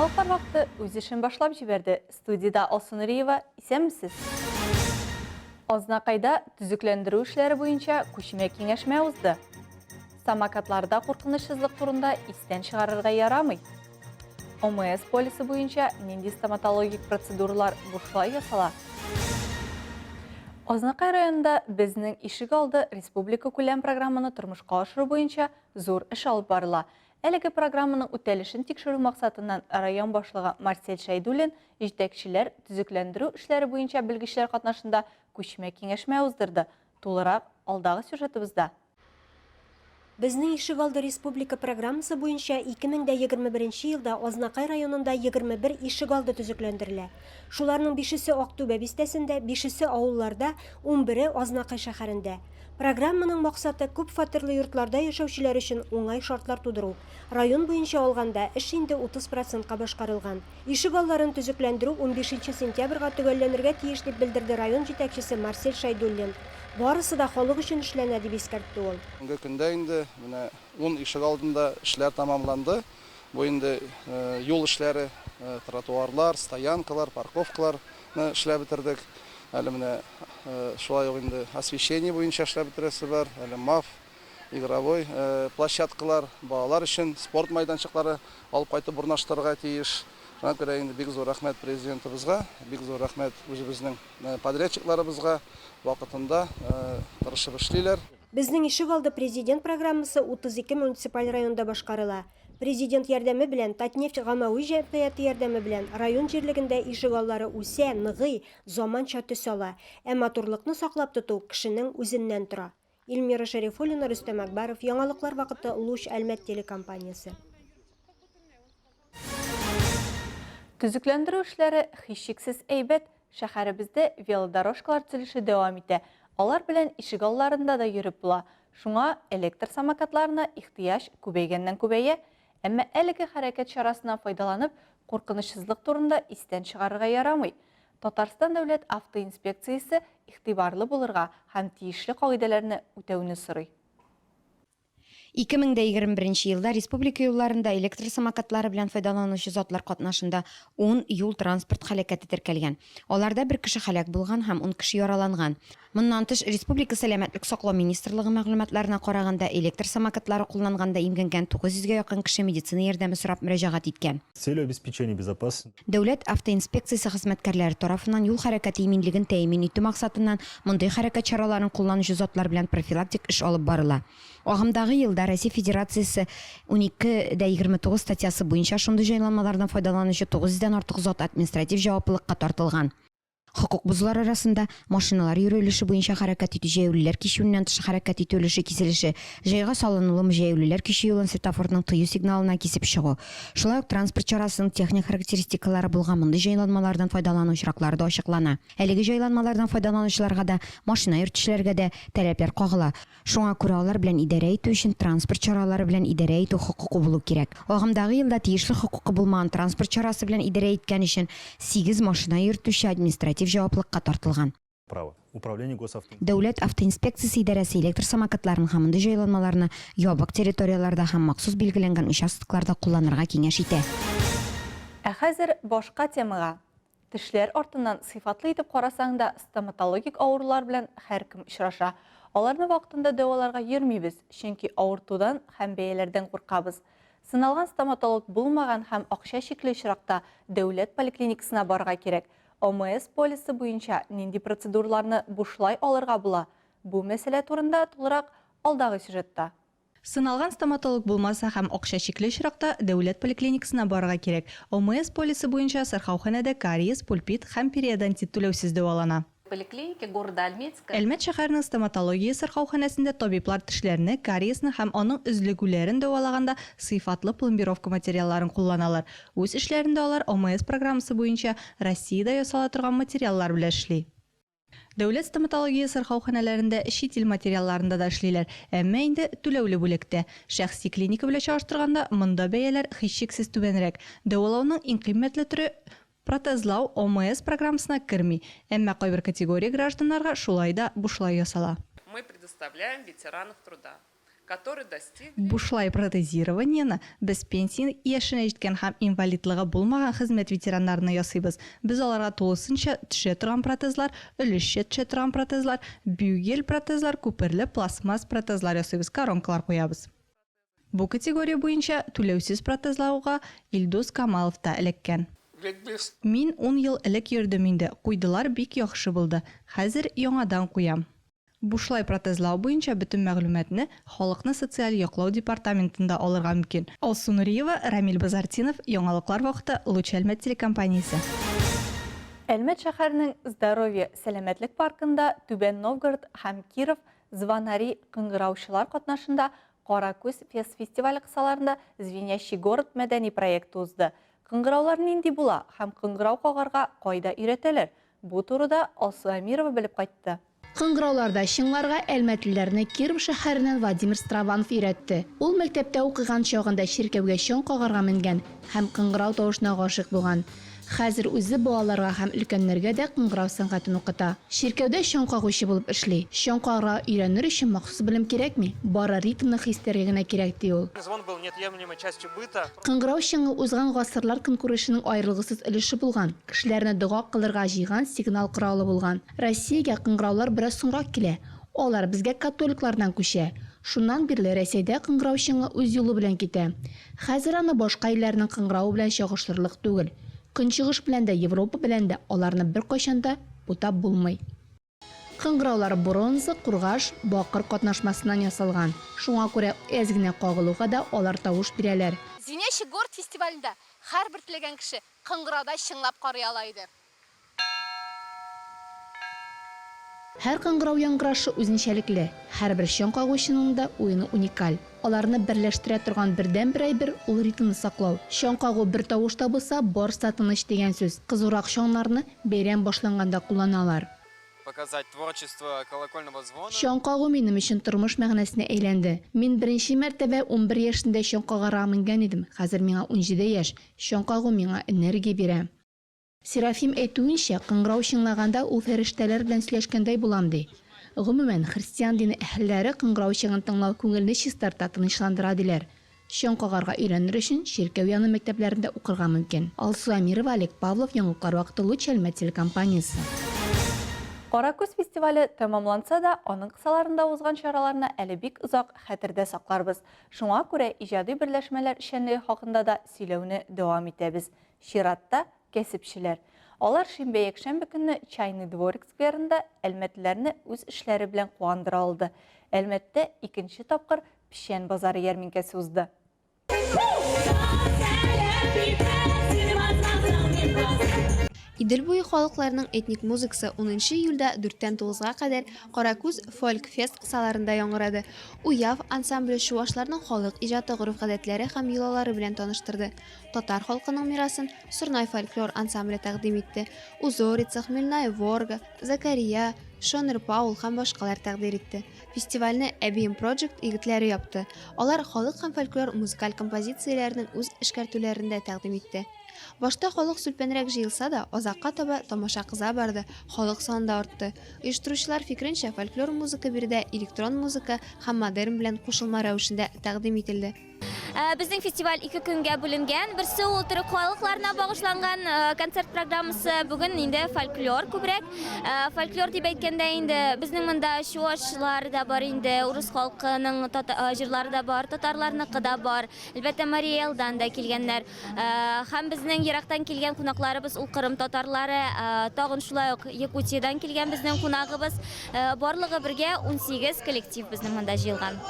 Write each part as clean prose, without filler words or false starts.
Яңалыклар вакыты үз эшен башлап җибәрде. Студиядә Алсу Нуриева, исәнмесез. Азнакайда төзекләндерү эшләре буенча күчмә киңәшмә узды. Самокатларда куркынычсызлык турында истән чыгарырга ярамый. ОМС полисы буенча нинди стоматологик процедуралар бушлай ясала? Азнакай районында Безнең ишек алды республика күләм программаны тормышка ашыру буенча зур эш алып барыла. Әлеге программаның үтәлешен тикшерү максатыннан район башлыгы Марсель Шәйдуллин җитәкчеләр, төзекләндерү эшләре буенча белгечләр катнашында күчмә киңәшмә уздырды. Тулырак, алдагы сюжетыбызда. Безнең ишегалды республика программасы буенча 2021 елда Азнакай районында 21 ишегалды төзекләндерелә. Шуларның бишесе Актүбә бистәсендә, бишесе авылларда, унбере Азнакай шәһәрендә. Программаның максаты, күп фатирлы йортларда яшәүчеләр өчен уңай шартлар тудыру. Район буенча алганда, эш инде 30 процентка башкарылган. Ишегалларын төзекләндерү унбишенче сентябрьгә төгәлләнергә тиеш, дип белдерде район җитәкчесе Марсель Шәйдуллин. Барысы да халык өчен эшләнә, дип искәртте ул. Бүгенге көндә инде менә ун ишегалдында эшләр тәмамланды. Бу инде юл эшләре, тротуарлар, стоянкалар, парковкаларны эшләп бетердек. Әле менә шулай ук инде освещение буенча эшләп бетерәсе бар. Әле МАФ, игровой площадкалар, балалар өчен спорт майданчыклары алып кайтып урнаштырырга тиеш. Шуңа күрә инде бик зур рәхмәт Президентыбызга, бик зур рәхмәт үзебезнең подрядчикларыбызга, вакытында тырышып эшлиләр. Безнең ишегалды Президент программасы 32 муниципаль районда башкарыла. Президент ярдәме белән, Татнефть гаммәви җәмгыяте ярдәме белән район җирлегендә ишегаллары үсә, ныгый, заманча төс ала. Ә матурлыкны саклап тоту кешенең үзеннән тора. Эльмира Шәрифуллина, Рөстәм Әкбәров, Яңалыклар вакыты, Луч, Әлмәт телекомпаниясе. Төзекләндерү эшләре һичшиксез әйбәт. Шәһәребездә велодорожкалар төзелеше дәвам итә. Алар белән ишегалларында да йөреп була. Шуңа электр самокатларына ихтыяҗ күбәйгәннән-күбәя. Әмма әлеге хәрәкәт чарасыннан файдаланып, куркынычсызлык турында истән чыгарырга ярамый. Татарстан дәүләт автоинспекциясе игътибарлы булырга һәм тиешле кагыйдәләрне үтәүне сорый. 2021 елда республика юлларында электр самокатлары белән файдаланучы затлар катнашында ун юл-транспорт һәлакәте теркәлгән. Аларда бер кеше һәлак булган һәм ун кеше яраланган. Моннан тыш, республика Сәламәтлек саклау министрлыгы мәгълүматларына караганда, электр самокатлары кулланганда имгәнгән 900 гә якын кеше медицина ярдәме сорап мөрәҗәгать иткән. С целью обеспечения безопасности. Дәүләт автоинспекциясе хезмәткәрләре тарафыннан юл хәрәкәте иминлеген тәэмин итү максатыннан мондый хәрәкәт чараларын кулланучы затлар белән профилактик эш алып барыла. Агымдагы елда Россия Федерациясе 12 дә 29 статьясы буенча шундый җайланмалардан файдаланучы 900 дән артык зат административ җаваплылыкка тартылган. Хокук бозулар арасында, машиналар йөрү өлеше буенча хәрәкәт итү, җәяүлеләр кичүеннән тыш хәрәкәт итү өлеше киселеше, җайга салынулы җәяүлеләр кичү юлын светофорның тыю сигналына кисеп чыгу. Шулай ук транспорт чарасының техник характеристикалары булган мондый җайланмалардан файдалану очраклары да ачыклана. Әлеге җайланмалардан файдаланучыларга да, машина йөртүчеләргә дә таләпләр кагыла. Шуңа күрә алар белән идарә итү өчен транспорт чаралары белән идарә итү хокукы булу кирәк. Агымдагы елда тиешле хокукы булмаган транспорт чарасы белән идарә иткән өчен сигез машина йөртүче административ җаваплыкка тартылган. Право. Управление госавтоинспекции. Дәүләт автоинспекциясе идарәсе электр самокатларын һәм мондый җайланмаларны ябык территорияләрдә һәм махсус билгеләнгән участокларда кулланырга киңәш итә. Ә хәзер башка темага. Тешләр артыннан сыйфатлы итеп карасаң да, стоматологик авырулар белән һәркем очраша. Аларны вакытында дәваларга йөрмибез, чөнки авыртудан һәм бәяләрдән куркабыз. Сыналган стоматолог булмаган һәм акча чикле очракта дәүләт поликлиникасына барырга кирәк. ОМС полисы буенча нинди процедураларны бушлай алырга була? Бу мәсьәлә турында тулырак алдагы сюжетта. Сыналган стоматолог булмаса һәм акча чикле очракта, дәүләт поликлиникасына барырга кирәк. ОМС полисы буенча сырхауханәдә кариес, пульпит һәм периодонтит түләүсез дәвалана. Поликлиники города Альметьевска. Әлмәт шәһәренең стоматология сырхауханәсендә табиблар тешләрне, кариесны һәм аның өзлегүләрен дәвалаганда сыйфатлы пломбировка материалларын кулланалар. Үз эшләрендә алар ОМС программасы буенча Россиядә ясала торган материаллар белән эшли. Дәүләт стоматология сырхауханәләрендә чит ил материалларында да эшлиләр, әмма инде түләүле бүлектә. Шәхси клиника белән чагыштырганда, монда бәяләр һичшиксез түбәнрәк. Дәвалауның иң кыйммәтле төре, протезлау ОМС программасына керми, әмма кайбер категория гражданнарга шулай да бушлай ясала. Мы предоставляем ветеранов труда. Бушлай протезированиене без пенсия яшенә җиткән һәм инвалидлыгы булмаган хезмәт ветераннарына ясыйбыз. Без аларга тулысынча төшә торган протезлар, өлешчә төшә торган протезлар, бюгель протезлар, күперле пластмасс протезлар ясыйбыз, коронкалар куябыз. Бу категория буенча түләүсез протезлауга Илдус Камалов та эләккән. Мин ун ел элек йөрдем инде, куйдылар, бик яхшы булды. Хәзер яңадан куям. Бушлай протезлау буенча бөтен мәгълүматны Халыкны социаль яклау департаментында алырга мөмкин. Алсу Нуриева, Рамил Базартдинов, Яңалыклар вакыты, Луч Әлмәт телекомпаниясе. Әлмәт шәһәренең Здоровье сәламәтлек паркында Түбән Новгород һәм Киров Звонари кыңгыраучылар катнашында Кара күз фест фестивале кысаларында Звенящий город мәдәни проекты узды. Кыңгыраулар нинди була һәм кыңгырау кагарга кайда өйрәтәләр? Бу турыда Алсу Әмирова белеп кайтты. Кыңгырауларда чыңларга әлмәтлеләрне Киров шәһәреннән Владимир Страvanов өйрәтте. Ул мәктәптә укыган чагында чиркәүгә чаң кагарга менгән һәм кыңгырау тавышына гашыйк булган. Хәзер үзе балаларга һәм өлкәннәргә дә кыңгырау сәнгатен укыта. Чиркәүдә чаң кагучы булып эшли. Чаң кагарга өйрәнер өчен махсус белем кирәкми, бары ритмны хис итәргә генә кирәк, ди ул. Звон был неотъемлемой частью быта. Кыңгырау чыңы узган гасырлар көнкүрешенең аерылгысыз өлеше булган, кешеләрне дога кылырга җыйган сигнал коралы булган. Россиягә кыңгыраулар бераз соңрак килә. Алар безгә католиклардан күчә. Шуннан бирле Рәсәйдә кыңгырау чыңы үз юлы белән китә. Хәзер аны башка илләрнең кыңгыравы белән чагыштырырлык түгел. Көнчыгыш белән дә, Европа белән дә аларны беркайчан да бутап булмый. Кыңгыраулар бронза, кургаш, бакыр катнашмасыннан ясалган. Шуңа күрә әз генә кагылуга да алар тавыш бирәләр. Звенящий город фестивалендә һәрбер теләгән кеше кыңгырауда чыңлап карый ала иде. Һәр кыңгырау яңгырашы үзенчәлекле, һәрбер чаң кагучының да уены уникаль. Аларны берләштерә торган бердәнбер әйбер, ул ритмны саклау. Чаң кагу бер тавыш та булса, барысы да тыныч дигән сүз. Кызурак чаңнарны бәйрәм башланганда кулланалар. Показать творчество колокольного звона. Чаң кагу минем өчен тормыш мәгънәсенә әйләнде. Мин беренче мәртәбә 11 яшендә чаң кагарга менгән идем, хәзер миңа 17 яшь. Чаң кагу миңа энергия бирә. Серафим әйтүенчә, кыңгырау чыңлаганда ул фәрештәләр белән сөйләшкәндәй булам, ди. Гомумән, христиан дине әһелләре кыңгырау чыңын тыңлау күңелне чистарта, тынычландыра, диләр. Чаң кагарга өйрәнер өчен чиркәү яны мәктәпләрендә укырга мөмкин. Алсу Әмирова, Олег Павлов, Яңалыклар вакыты, Луч Әлмәт телекомпаниясе. Каракүз фестивале тәмамланса да, аның кысаларында узган чараларны әле бик озак хәтердә сакларбыз. Шуңа күрә иҗади берләшмәләр эшчәнлеге хакында да сөйләүне дәвам итәбез. Чиратта, кәсепчеләр. Алар шимбә-якшәмбе көнне Чайный дворик скверында әлмәтлеләрне үз эшләре белән куандыра алды. Әлмәттә икенче тапкыр Печән базары ярминкәсе узды. Идел буе халыкларының этник музыкасы унынчы июльдә дүрттән тугызга кадәр Каракүз фольк-фест кысаларында яңгырады. Уяв ансамбле чувашларның халык иҗаты, гореф-гадәтләре һәм йолалары белән таныштырды. Татар халкының мирасын Сорнай фольклор ансамбле тәкъдим итте. Узорица, Хмельная Ворга, Закария, Шонер Паул һәм башкалар тәкъдир итте. Фестивальне Әбием Project егетләре япты. Алар халык һәм фольклор музыкаль композицияләренең үз эшкәртүләрен дә тәкъдим итте. Башта халык сүлпәнрәк җыелса да, азакка таба тамаша кыза барды, халык саны да артты. Оештыручылар фикеренчә, фольклор музыка биредә электрон музыка һәм модерн белән кушылма рәвешендә тәкъдим ителде. Э, безнең фестиваль ике көнгә бүленгән. Берсе ул төрек халыкларына багышланган э, концерт программасы. Бүген инде фольклор күбрәк. Э, фольклор дип әйткәндә инде безнең монда чуашлар да бар инде, урыс халкының җырлары да бар, татарларныкы да бар. Әлбәттә, Марий Элдан да килгәннәр. Һәм безнең ерактан килгән кунакларыбыз ул Кырым татарлары, тагын шулай ук Якутиядән килгән безнең кунагыбыз. Барлыгы бергә 18 коллектив безнең монда җыелган.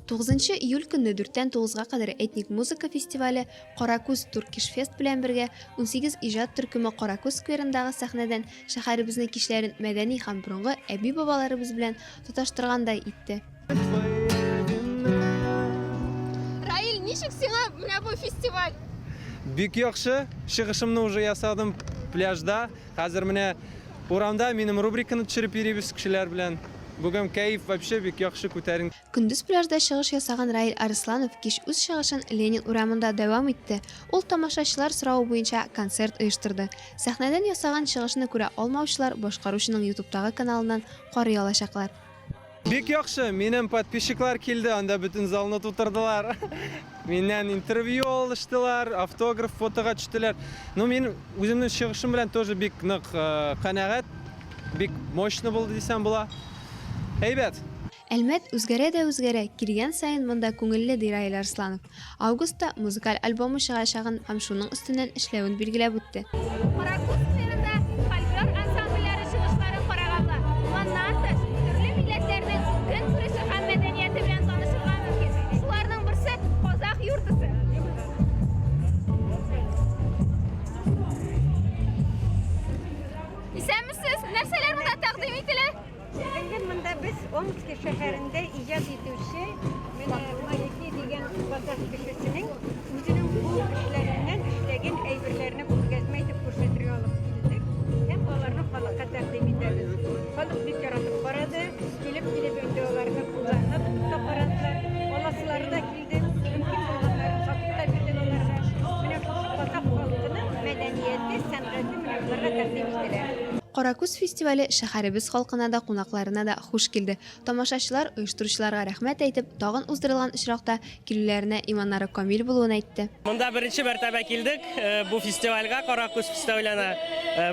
Тугызынчы июль көнне дүрттән тугызга кадәр этник музыка фестивале Каракүз Туркиш Фест белән бергә 18 иҗат төркеме Каракүз скверындагы сәхнәдән шәһәребезнең кичләрен мәдәни һәм борынгы әби-бабаларыбыз белән тоташтыргандай итте. Раил, ничек сиңа менә бу фестиваль? Бик яхшы, чыгышымны уже ясадым пляжда. Хәзер менә урамда минем рубриканы төшереп йөрибез кешеләр белән. Бүген кәеф вообще бик яхшы күтәренке. Көндез пляжда чыгыш ясаган Раил Арысланов кич үз чыгышын Ленин урамында дәвам итте. Ул тамашачылар соравы буенча концерт оештырды. Сәхнәдән ясаган чыгышны күрә алмаучылар башкаручының ютубтагы каналыннан карый алачаклар. Бик яхшы, минем подписчиклар килде, анда бөтен залны тутырдылар. Миннән интервью алыштылар, автограф, фотога төштеләр. Ну, мин үземнең чыгышым белән тоже бик нык э, канәгать, бик мощно булды дисәм була. Әйбәт. Әлмәт үзгәрә дә үзгәрә, килгән саен монда күңелле, ди Раил Арсланов. Августта музыкаль альбомы чыгачагын һәм шуның өстеннән эшләвен билгеләп үтте. Каракүз скверында фольклор ансамбльләре чыгышларын карарга була. Моннан тыш, төрле милләтләрнең көнкүреше һәм мәдәнияте белән танышырга мөмкин. Шуларның берсе, казах юртасы. Исәнмесез! Нәрсәләр монда тәкъдим ителә? Бүген монда без Омски шәһәрендә иҗат итүче менә Малики дигән казах кешесенең үзенең кул эшләреннән эшләгән әйберләрне күргәзмә итеп күрсәтергә алып килдек һәм аларны халыкка тәкъдим итәбез. Халык бик яратып карады, килеп-килеп инде аларны кулларына тотып та карадылар, аласылары да килде, мөмкин булганнарын сатып та бирдек аларга. Менә шушы казах халкының мәдәнияте, сәнгате менә боларга тәкъдим ителә. Каракүз фестивале шәһәребез халкына да, кунакларына да хуш килде. Тамашачылар оештыручыларга рәхмәт әйтеп, тагын уздырылган очракта килүләренә иманнары камил булуын әйтте. Монда беренче мәртәбә килдек бу фестивальгә, Каракүз фестиваленә.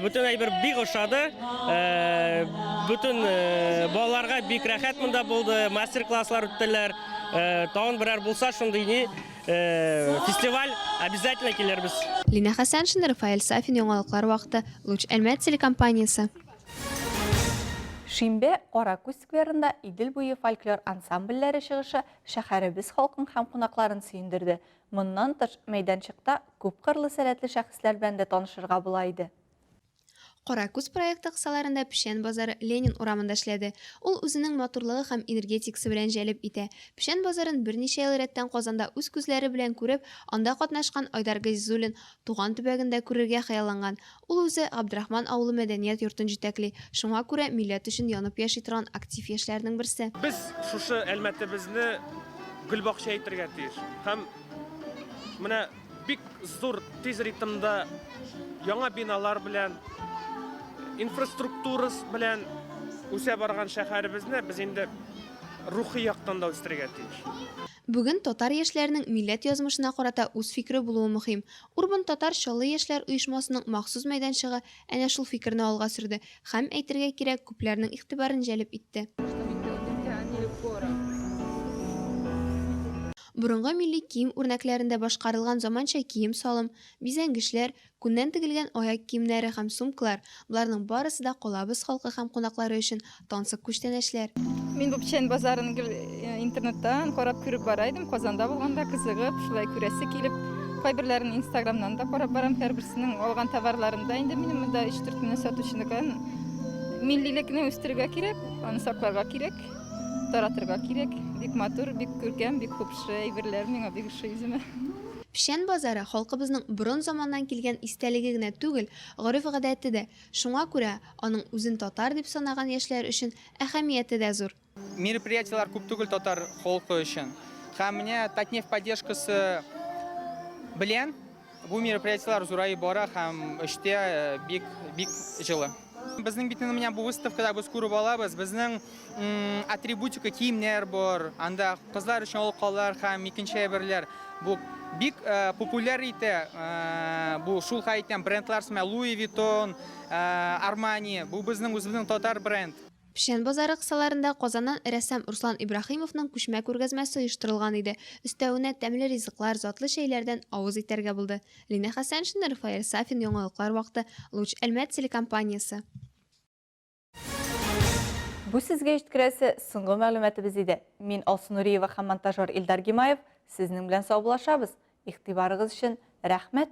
Бөтен әйбер бик ошады. Бөтен балаларга бик рәхәт монда булды, мастер-класслар үттеләр. Тагын берәр булса шундый ни, Фестиваль обязательно килербез. Линә Хәсәншина, Рафаэль Сафин, Яңалыклар вакыты, Луч Әлмәт телекомпаниясе. Шимбә Каракүз скверында Идел буе фольклор ансамбльләре чыгышы шәһәребез халкын һәм кунакларын сөендерде. Моннан тыш, мәйданчыкта күпкырлы сәләтле шәхесләр белән дә танышырга була иде. Каракүз проекты кысаларында Печән базары Ленин урамында эшләде. Ул үзенең матурлыгы һәм энергетикасы белән җәлеп итә. Печән базарын берничә ел рәттән Казанда үз күзләре белән күреп, анда катнашкан Айдар Газизуллин туган төбәгендә күрергә хыялланган. Ул үзе Габдрахман авылы мәдәният йортын җитәкли, шуңа күрә милләт өчен янып яши торган актив яшьләрнең берсе. Без шушы Әлмәтебезне гөлбакча итергә тиеш. Һәм менә Бик зур тиз ритмда яңа биналар белән, инфраструктура белән үсә барган шәһәребезне без инде рухи яктан да үстерергә тиеш. Бүген татар яшьләренең милләт язмышына карата үз фикере булуы мөһим. Урбан татар Чаллы яшьләр оешмасының махсус мәйданчыгы әнә шул фикерне алга сөрде һәм, әйтергә кирәк, күпләрнең игътибарын җәлеп итте. Борынгы милли кием үрнәкләрендә башкарылган заманча кием-салым, бизәнгечләр, күннән тегелгән аяк киемнәре һәм сумкалар, боларның барысы да калабыз халкы һәм кунаклары өчен тансык күчтәнәчләр. Мин бу Печән базарын гел интернеттан карап күреп бара идем, Казанда булганда кызыгып, шулай күрәсе килеп, кайберләрен инстаграмнан да карап барам, һәрберсенең алган товарларын да инде минем монда өч-дүрт менә сатучыныкын. Миллилекне үстерергә кирәк, аны сакларга кирәк. Таратырга кирәк. Бик матур, бик күркәм, бик купшы әйберләр миңа бик ошый үземә. Печән базары, халкыбызның борын заманнан килгән истәлеге генә түгел, гореф-гадәте дә. Шуңа күрә, аның үзен татар дип санаган яшьләр өчен әһәмияте дә зур. Мероприятиеләр күп түгел татар холкы өчен. Һәм менә Татнефть поддержкасы белән Бу мероприятиеләр зураеп бара һәм эштә бик бик җылы. Безнең бит инде менә бу выставкада без күреп алабыз, безнең атрибутика киемнәр бар, анда кызлар өчен алкалар һәм икенче әйберләр. Бу бик популяр итә, бу шул әйтәм брендлар, Louis Vuitton, Armani, бу безнең үзебезнең татар бренд. Печән базары кысаларында Казаннан рәссам Руслан Ибраһимовның күчмә күргәзмәсе оештырылган иде. Өстәвенә, тәмле ризыклар, затлы чәйләрдән авыз итәргә булды. Линә Хәсәншина, Рафаэль Сафин, Яңалыклар вакыты, Луч Әлмәт телекомпаниясе. Бу сезгә җиткерәсе соңгы мәгълүматыбыз иде. Мин Алсу Нуриева һәм монтажер Илдар Гимаев сезнең белән саубуллашабыз. Игътибарыгыз өчен рәхмәт!